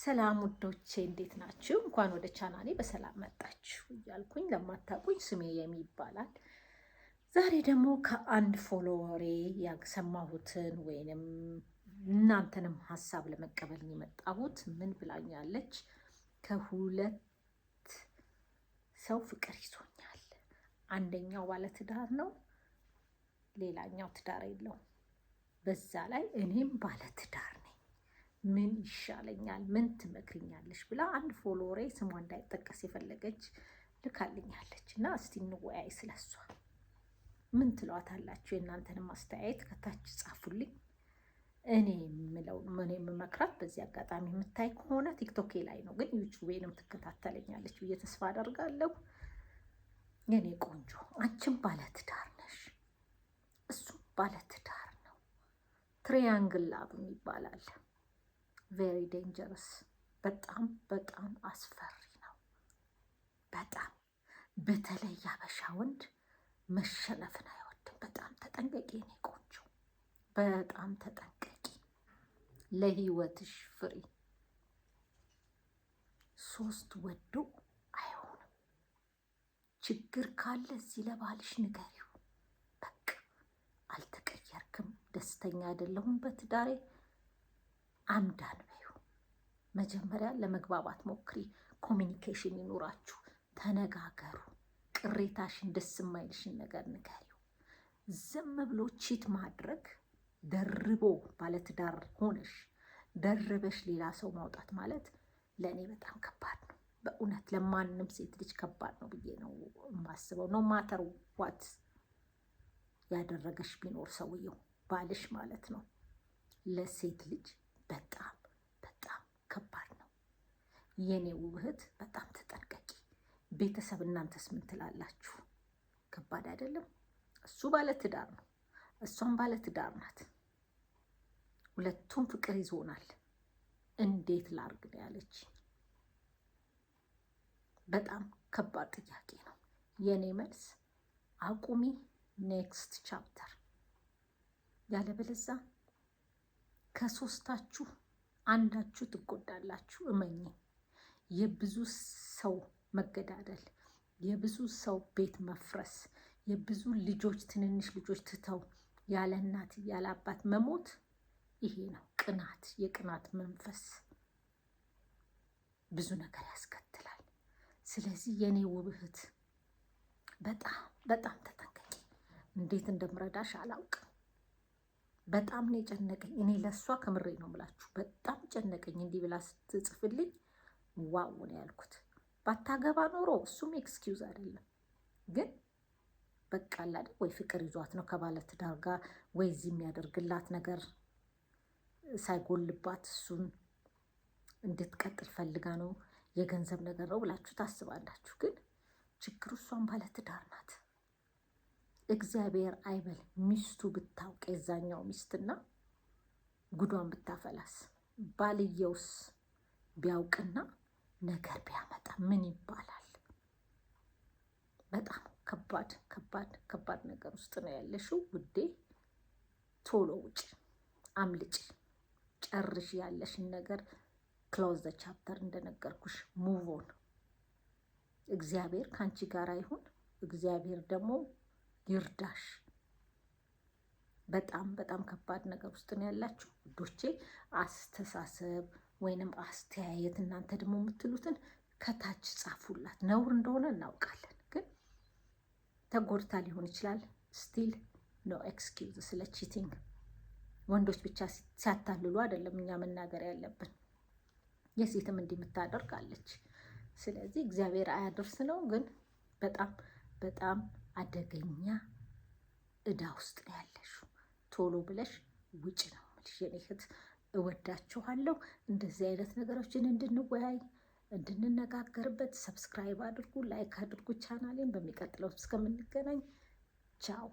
ሰላም ውዶቼ፣ እንዴት ናችሁ? እንኳን ወደ ቻናሌ በሰላም መጣችሁ እያልኩኝ፣ ለማታውቁኝ ስሜ የሚ ይባላል። ዛሬ ደግሞ ከአንድ follower ኤ ያሰማሁትን ወይንም እናንተንም ሀሳብ ለመቀበል የመጣሁት። ምን ብላኛለች? ከሁለት ሰው ፍቅር ይዞኛል። አንደኛው ባለትዳር ነው፣ ሌላኛው ትዳር የለውም። በዛ ላይ እኔም ባለትዳር ነኝ። ምን ይሻለኛል? ምን ትመክሪኛለሽ? ብላ አንድ follower ኤ ስሟ እንዳይጠቀስ የፈለገች ልካልኛለች። እና እስቲ እንወያይ ስለሷ። ምን ትሏታላችሁ? የእናንተንም አስተያየት ከታች ጻፉልኝ። እኔ የምለው፣ እኔ የምመክራት፣ በዚህ አጋጣሚ የምታይ ከሆነ ቲክቶኬ ላይ ነው፣ ግን ዩቱቤንም ትከታተለኛለች ብዬ ተስፋ አደርጋለሁ። የኔ ቆንጆ፣ አንቺም ባለትዳር ነሽ፣ እሱም ባለትዳር ነው። Triangle love ይባላል። Very dangerous፣ በጣም በጣም አስፈሪ ነው። በጣም በተለይ ያበሻ ወንድ መሸነፍን አይወድም። በጣም ተጠንቀቂ የኔ ቆንጆ፣ በጣም ተጠንቀቂ። ለህይወትሽ ፍሪ። ሶስት ወዶ አይሆንም። ችግር ካለ እዚህ ለባልሽ ንገሪው። በቃ አልተቀየርክም፣ ደስተኛ አይደለሁም በትዳሬ፣ I'm done በይው። መጀመሪያ ለመግባባት ሞክሪ። Communication ይኑራችሁ፣ ተነጋገሩ። ቅሬታሽን፣ ደስ የማይልሽን ነገር ንገሪው። ዝም ብሎ cheat ማድረግ፣ ደርቦ ባለትዳር ሆነሽ ደርበሽ ሌላ ሰው ማውጣት ማለት ለእኔ በጣም ከባድ ነው። በእውነት ለማንም ሴት ልጅ ከባድ ነው ብዬ ነው የማስበው። No matter what ያደረገሽ ቢኖር ሰውየው፣ ባልሽ ማለት ነው። ለሴት ልጅ በጣም በጣም ከባድ ነው። የኔ ውብ እህት፣ በጣም ተጠንቀቂ። ቤተሰብ፣ እናንተስ ምን ትላላችሁ? ከባድ አይደለም? እሱ ባለትዳር ነው፣ እሷም ባለትዳር ናት። ሁለቱም ፍቅር ይዞናል። እንዴት ላርግ ነው ያለች። በጣም ከባድ ጥያቄ ነው። የእኔ መልስ አቁሚ፣ next chapter። ያለበለዛ ከሶስታችሁ አንዳችሁ ትጎዳላችሁ። እመኚኝ። የብዙ ሰው መገዳደል፣ የብዙ ሰው ቤት መፍረስ፣ የብዙ ልጆች፣ ትንንሽ ልጆች ትተው ያለ እናት ያለ አባት መሞት፣ ይሄ ነው ቅናት። የቅናት መንፈስ ብዙ ነገር ያስከትላል። ስለዚህ የኔ ውብ እህት፣ በጣም በጣም ተጠንቀቂ። እንዴት እንደምረዳሽ አላውቅም። በጣም ነው የጨነቀኝ። እኔ ለእሷ ከምሬ ነው የምላችሁ፣ በጣም ጨነቀኝ። እንዲህ ብላ ስትጽፍልኝ wow ነው ያልኩት። ባታገባ ኖሮ እሱም excuse አይደለም፣ ግን በቃ አለ ወይ ፍቅር ይዟት ነው ከባለ ትዳር ጋር፣ ወይ እዚህ የሚያደርግላት ነገር ሳይጎልባት እሱን እንድትቀጥል ፈልጋ ነው፣ የገንዘብ ነገር ነው ብላችሁ ታስባላችሁ። ግን ችግሩ እሷን ባለትዳር ናት። እግዚአብሔር አይበል፣ ሚስቱ ብታውቅ፣ የዛኛው ሚስትና ጉዷን ብታፈላስ፣ ባልየውስ ቢያውቅና ነገር ቢያመጣ ምን ይባላል? በጣም ከባድ ከባድ ከባድ ነገር ውስጥ ነው ያለሽው ውዴ። ቶሎ ውጭ፣ አምልጭ፣ ጨርሽ ያለሽን ነገር። Close the chapter፣ እንደነገርኩሽ move on። እግዚአብሔር ከአንቺ ጋር ይሁን። እግዚአብሔር ደግሞ ይርዳሽ። በጣም በጣም ከባድ ነገር ውስጥ ነው ያላችሁ ውዶቼ። አስተሳሰብ ወይንም አስተያየት እናንተ ደግሞ የምትሉትን ከታች ጻፉላት። ነውር እንደሆነ እናውቃለን፣ ግን ተጎድታ ሊሆን ይችላል። Still no excuse ስለ cheating። ወንዶች ብቻ ሲያታልሉ አይደለም እኛ መናገር ያለብን፣ የሴትም እንዲህ የምታደርግ አለች። ስለዚህ እግዚአብሔር አያደርስ ነው፣ ግን በጣም በጣም አደገኛ እዳ ውስጥ ነው ያለሽው። ቶሎ ብለሽ ውጭ ነው የምልሽ የኔ እህት። እወዳችኋለሁ። እንደዚህ አይነት ነገሮችን እንድንወያይ፣ እንድንነጋገርበት subscribe አድርጉ፣ like አድርጉ ቻናሌን። በሚቀጥለው እስከምንገናኝ ቻው።